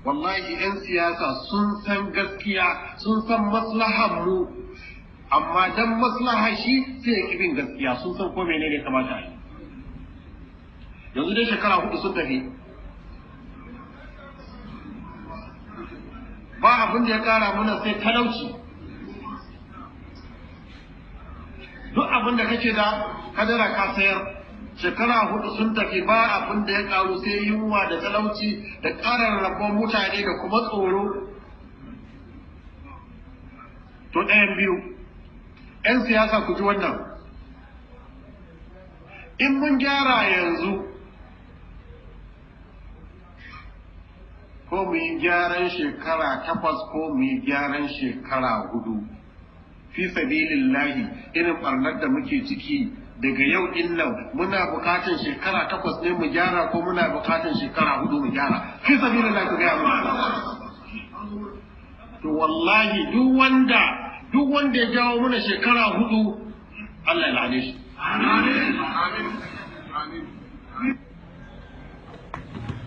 Wallahi 'yan siyasa sun san gaskiya, sun san maslahan mu, amma dan maslaha shi sai ya bin gaskiya. Sun san ko menene kamata a yi. Yanzu dai shekara 4 sun tafi, ba abin da ya kara mana sai talauci. Duk abin da kake da kadara ka sayar. Shekara 4 sun tafi, ba abin da ya karu sai yunwa da talauci da ƙarar rabon mutane da kuma tsoro. To ɗayan biyu, 'yan siyasa ku ji wannan: in mun gyara yanzu, ko mu yi gyaran shekara 8 ko mu yi gyaran shekara 4, fi sabilillahi, irin barnar da muke ciki daga yau din nan, muna bukatan shekara 8 ne mu gyara ko muna bukatan shekara 4 mu gyara? Fi sabilillahi ku gaya mu. To wallahi duk wanda ya jawo mana shekara 4, Allah ya la'ane shi. Amin. Amin.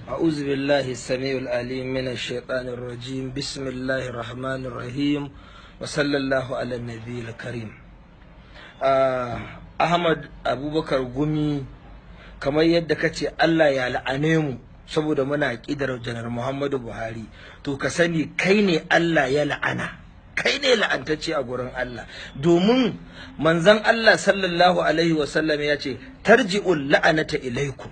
أعوذ بالله السميع العليم من الشيطان الرجيم. بسم الله الرحمن الرحيم، وصلى الله على النبي الكريم. Ahmad Abubakar Gumi, kamar yadda kace Allah ya la'ane mu saboda muna aƙidar Janar Muhammadu Buhari, to ka sani kai ne Allah ya la'ana, kai ne la'antacce a gurin Allah, domin manzon Allah sallallahu alaihi wasallam ya ce tarji'ul la'anata ilaikum,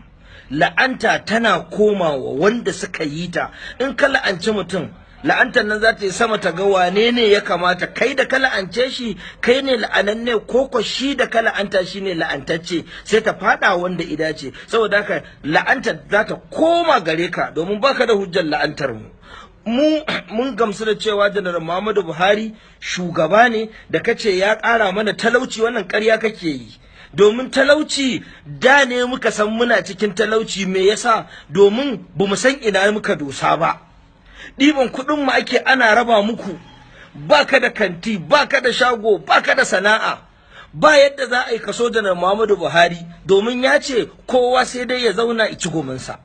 la'anta tana komawa wanda suka yi ta. In ka la'anci mutum, la'antar nan za ta yi sama ta ga wane ne ya kamata. Kai da ka la'ance shi kai ne la'ananne, ko ko shi da ka la'anta shi ne la'antacce, sai ta fada wanda ida ce. Saboda haka la'antar za ta koma gare ka, domin baka da hujjar la'antar mu. Mu mun gamsu da cewa Janar Muhammadu Buhari shugaba ne. Da kace ya ƙara mana talauci, wannan ƙarya kake yi, domin talauci da ne muka san muna cikin talauci. Me yasa? Domin bamu san ina muka dosa ba. Ɗiban kuɗin mu ake ana raba muku, baka da kanti, baka da shago, baka da sana'a, ba yadda za a yi kaso Janar Muhammadu Buhari, domin ya ce kowa sai dai ya zauna ya ci gominsa.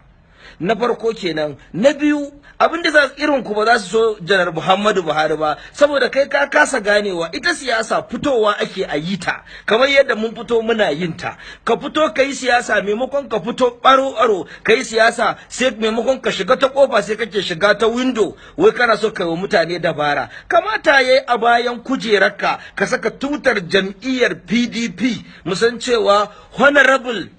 Na farko kenan. Na biyu, abin da za irin ku ba za su so Janar Muhammadu Buhari ba, saboda kai ka kasa ganewa ita siyasa fitowa ake a yi ta, kamar yadda mun fito muna yin ta. Ka fito ka yi siyasa, maimakon ka fito baro baro ka yi siyasa, sai maimakon ka shiga ta kofa sai kake shiga ta window, wai kana so ka yi wa mutane dabara. Kamata yayi a bayan kujerarka ka saka tutar jam'iyyar PDP, mu san cewa Honorable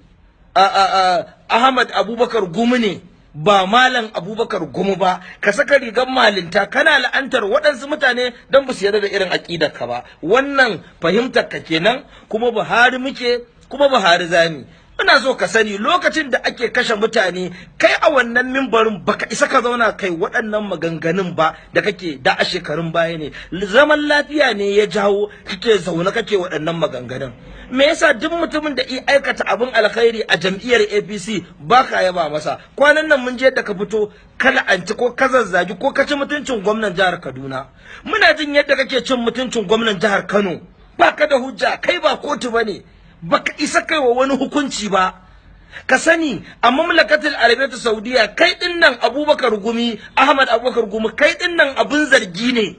Ahmad Abubakar Gumi ne, ba Malam Abubakar Gumi ba. Ka saka rigar malinta kana la'antar waɗansu mutane don ba su yarda da irin aƙidar ka ba. Wannan fahimtar ka kenan. Kuma Buhari muke, kuma Buhari zami. Ina so ka sani, lokacin da ake kashe mutane, kai a wannan mimbarin baka isa ka zauna kai waɗannan maganganun ba da kake da a shekarun baya ne. Zaman lafiya ne ya jawo kake zaune kake waɗannan maganganun. Me yasa duk mutumin da ya aikata abin alkhairi a jam'iyyar APC baka yaba masa? Kwanan nan mun je yadda ka fito ka la'anci ko ka zazzagi ko ka ci mutuncin gwamnan jihar Kaduna. Muna jin yadda kake cin mutuncin gwamnan jihar Kano. Baka da hujja, kai ba kotu bane, baka isa kai wa wani hukunci ba. Ka sani a mamlakatul arabiyyar Saudiya, kai din nan Abubakar Gumi, Ahmad Abubakar Gumi, kai din nan abin zargi ne,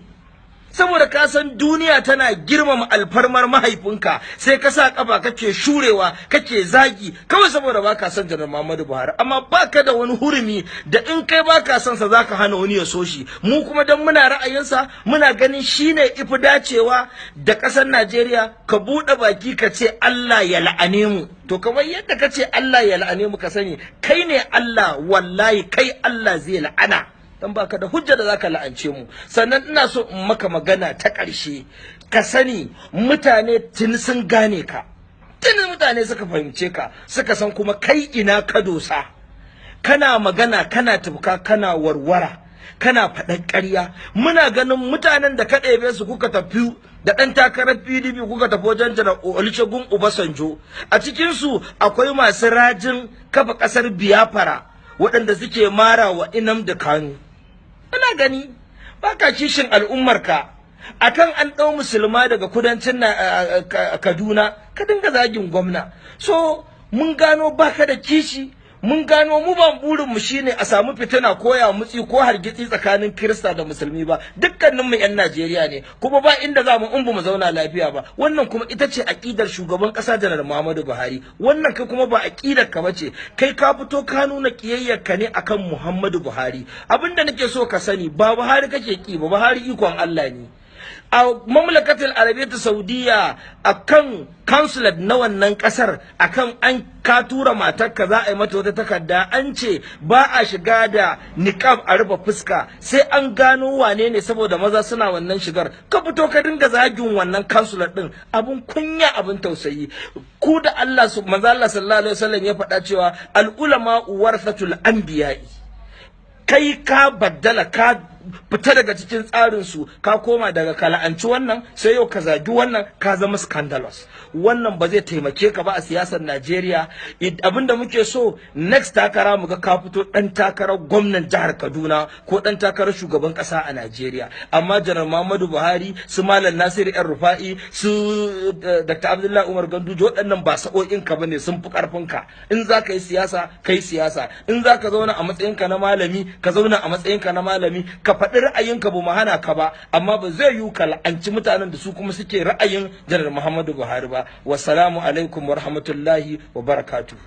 saboda ka san duniya tana girmama alfarmar mahaifinka, sai ka sa kafa kake shurewa kake zagi kawai saboda baka son Janar Muhammadu Buhari. Amma baka da wani hurumi da in kai baka son sa zaka hana wani ya so shi. Mu kuma dan muna ra'ayinsa, muna ganin shine ifi dacewa da ƙasar Najeriya, ka buɗe baki ka ce Allah ya la'ane mu. To kamar yadda ka ce Allah ya la'ane mu, ka sani kai ne Allah, wallahi kai Allah zai la'ana, dan baka da hujja da zaka la'ance mu. Sannan ina so in maka magana ta ƙarshe. Ka sani mutane tuni sun gane ka, tuni mutane suka fahimce ka, suka san kuma kai ina ka dosa. Kana magana kana tufka, kana warwara, kana faɗan ƙarya. Muna ganin mutanen da ka ɗebe su kuka tafi da ɗan takarar PDP, kuka tafi wajen Janar Olusegun Obasanjo, a cikinsu akwai masu rajin kafa ƙasar Biafra waɗanda suke mara wa Nnamdi Kanu. Ina gani baka kishin al'ummarka. Akan an ɗau musulma daga kudancin Kaduna ka dinga zagin gwamna. So mun gano baka da kishi, Mun gano mu ban burin mu shine a samu fitina ko ya mutsi ko hargitsi tsakanin Kirista da Musulmi ba. Dukkanin mu yan Najeriya ne, kuma ba inda za mu in mu zauna lafiya ba. Wannan kuma ita ce aqidar shugaban kasa Janar Muhammadu Buhari. Wannan kai kuma ba aqidar ka bace. Kai ka fito ka nuna kiyayyar ka ne akan Muhammadu Buhari. Abinda nake so ka sani, ba Buhari kake ki ba, Buhari ikon Allah ne. A Mamlakatul Arabiyyar Saudiya, akan consulate na wannan kasar, akan an ka tura matarka za a yi mata wata takarda, an ce ba a shiga da niqab a rufe fuska sai an gano wane ne, saboda maza suna wannan shigar. Ka fito ka dinga zagin wannan consulate din. Abun kunya, abun tausayi. Ku da Allah su manzo Allah sallallahu alaihi wasallam ya faɗa cewa al ulama warathatul anbiya'i. Kai ka baddala, ka fita daga cikin tsarin su, ka koma daga ka la'anci wannan sai yau ka zagi wannan, ka zama scandalous. Wannan ba zai taimake ka ba a siyasar Najeriya. Abinda muke so, next takara mu ga ka fito dan takarar gwamnan jihar Kaduna ko dan takarar shugaban kasa a Najeriya. Amma Janar Muhammadu Buhari, su Malam Nasiru Yan Rufa'i, su Dr. Abdullahi Umar Ganduje, waɗannan ba sa'o'in ka bane, sun fi karfin ka. In za ka yi siyasa, kai siyasa. In za ka zauna a matsayinka na malami, ka zauna a matsayinka na malami, ka faɗi ra'ayinka, ba mu hana ka ba. Amma ba zai yiwu ka la'anci mutanen da su kuma suke ra'ayin Janar Muhammadu Buhari ba. Wassalamu alaikum wa rahmatullahi wa barakatuh.